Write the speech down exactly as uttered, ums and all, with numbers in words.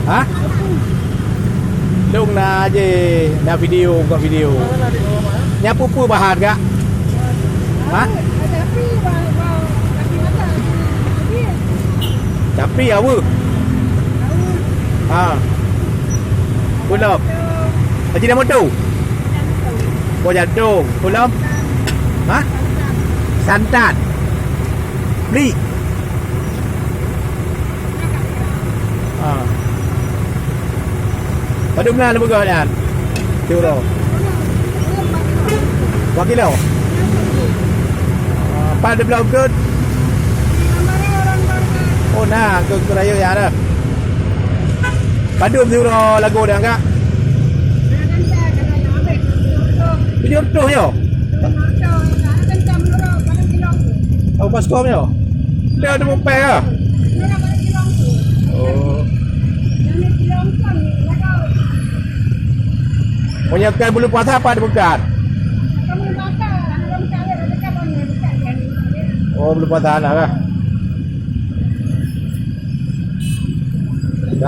Ha? Lôn na je, na video, buka video. Nyan peue-peue bahan, Kak? Ha? Tapi aweuk. Ha. Peue lom? Haji dah moto? Boh jantong. Peue lom? Ha? Santan. Beli. Ha. Padum na leubeugah nyan? Siuroe. Dua kilo. Ha, pat dua belas bungkot. Oh, na, keu, keu rayeuk nyan dah. Padum siuroe lagoe nyan, Kak? Tujoh reutôh nyoe. Oh, baskom nyoe. Dia ada mupèe ah. Oh. Meunyoe kan buleuen puasa apa dibuka? Oh, buleuen puasa na lah.